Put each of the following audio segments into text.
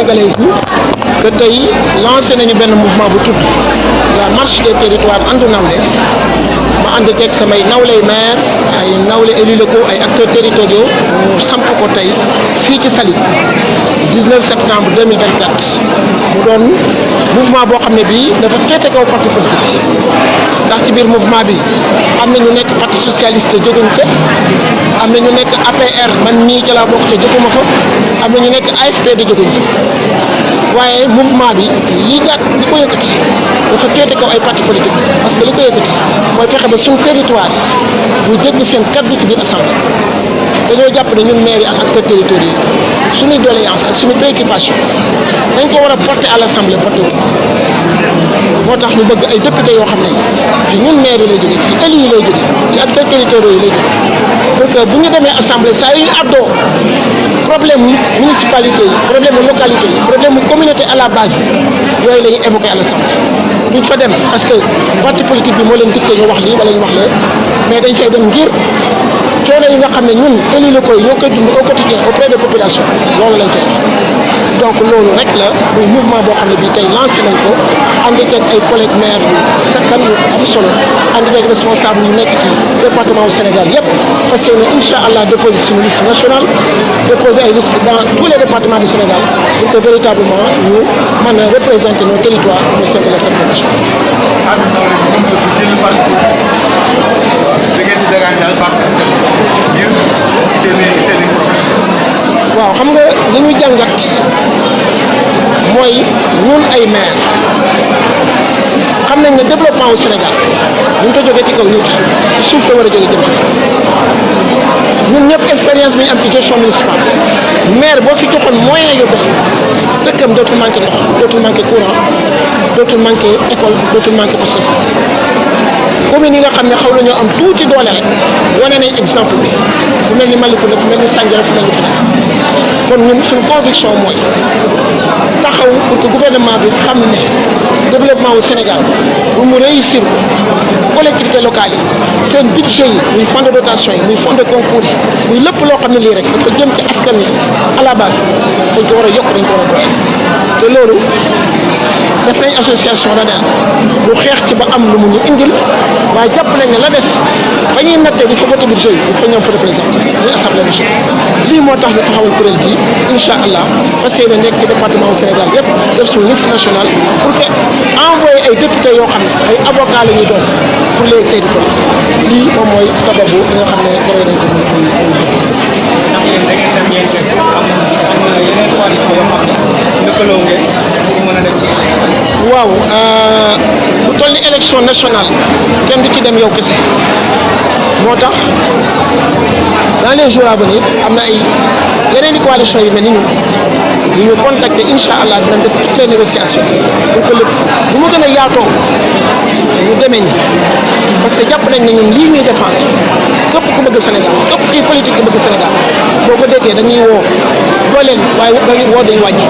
sénégalais yi que tey lancé nañu benn mouvement bu tudd la marche des territoires Andu Nawlé ma ànd ceeg samay nawley maire ay nawle élus locaux ay acteurs territoriaux mu samp ko tey fii ci Saly 19 septembre 2024 mu doon mouvement boo xam ne bii dafa féete kaw parti politique yi ndax ci biir mouvement bi am na ñu nekk parti socialiste jóguñ ko am na ñu nekk APR man mii ca laa bokk te jóguma fa am na ñu nekk AFP di jóguñ fa waaye mouvement bi li ko yëkkati dafa féete kaw ay parti politique parce que li ko yëkkati mooy fexe ba suñu territoire yi ñu dégg seen kaddu ci biir assemblée dañoo jàpp ne ñun maire yi ak acteurs territoriaux yi suñuy doléance ak suñu préoccupation dañ ko war a porter à l'assemblée porté wu moo tax ñu bëgg ay député yoo xam ne ci ñun maire yi lay jógee ci élus yi lay jógee ci acteurs territoriaux yi lay jógee pour que bu ñu demee assemblée saa yu ñu àddoo problème municipalité yi problème localité yi problème communauté à la base yooyu la ñuy évoqué à l'assemblée duñ fa dem parce que parti politique bi moo leen dicté ñu wax lii wala ñu wax lee mais dañ fay dem ngir coono yi nga xam ne ñun élus locaux yi ñoo koy dund au quotidien auprès des populations loolu lañ koy wax donc loolu rek la muy mouvement boo xam ne bii tey lancé nañ ko ànd ceeg ay collègues maires yu sakkan yu am solo ànd ceeg responsable yu nekk ci département wu Sénégal yëpp fas yéene incha allah déposer suñu liste nationale déposer ay liste dans tous les départements du Sénégal pour que véritablement ñu mën a représenter nos territoires au sein de l'Assemblée nationale. waaw xam nga li ñu jàngat mooy ñun ay maire xam nañ ne développement wu Sénégal ñu ko jógee ci kaw ñëw ci suuf la war a jógee jëm ci ñun ñëpp expérience bi ñu am ci gestion municipale maire boo fi joxoon moyen yu dox dëkkam dootul manqué ndox dootul manqué courant dootul manqué école dootul manqué poste de santé commune yi nga xam ne xaw nañoo am tuuti doole rek wane nañ exemple bi fu mel ni Malicounda fu mel ni Sandiara fu mel ni feneen kon ñun suñu conviction mooy taxaw pour que gouvernement bi xam ne développement wu Sénégal bu mu réussir ko collectivités locales yi seen budget yi muy fonds de dotation yi muy fonds de concours yi muy lépp loo xam ne lii rek dafa jëm ci askan wi à la base dañ ko war a yokk dañ ko war a doole te loolu def nañ association RADER bu xeex ci ba am lu mu ñu indil waaye jàpp nañ ne la des fa ñuy nattee di fa voté budget yi fa ñoom fa représenté muy assemblée nationale lii moo tax ñu taxawal kuréel bii incha allah fas yéene nekk ci département wu Sénégal yëpp def suñu liste nationale pour que envoyé ay députés yoo xam ne ay avocats la ñuy doon pour les territoires lii moom mooy sababu li nga xam ne créé nañ ko muy ndax yéen da ngeen dem yéen kese am na yeneen coalition yoo xam ne lëkkaloo ngeen pour mën a def ci waaw bu toll ni élection nationale kenn du ci dem yow kese moo tax dans les jours à venir am na ay yeneen i coalition yu mel ni ñun ñu ñu contacter incha allah dinañ def toutes les négociations pour que lépp bu mu gën a yaatoo ñu demee ni parce que jàpp nañ ne ñun lii ñuy défendre képp ku bëgg Sénégal képp kuy politique ku bëgg Sénégal boo ko déggee dañuy woo dooleel waaye dañuy woo dañu wàññi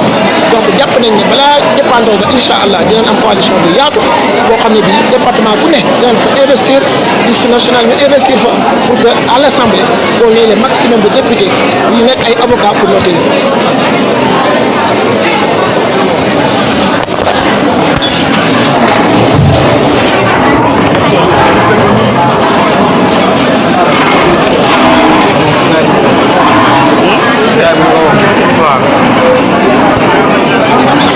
donc jàpp nañ ne balaa dépendoo ba incha allah dinañ am coalition bu yaatu boo xam ne bii département bu ne dinañ fa investir liste nationale ñu investir fa pour que à l'assemblée on ait le maximum de députés yu nekk ay avocats pour nos territoires. waaw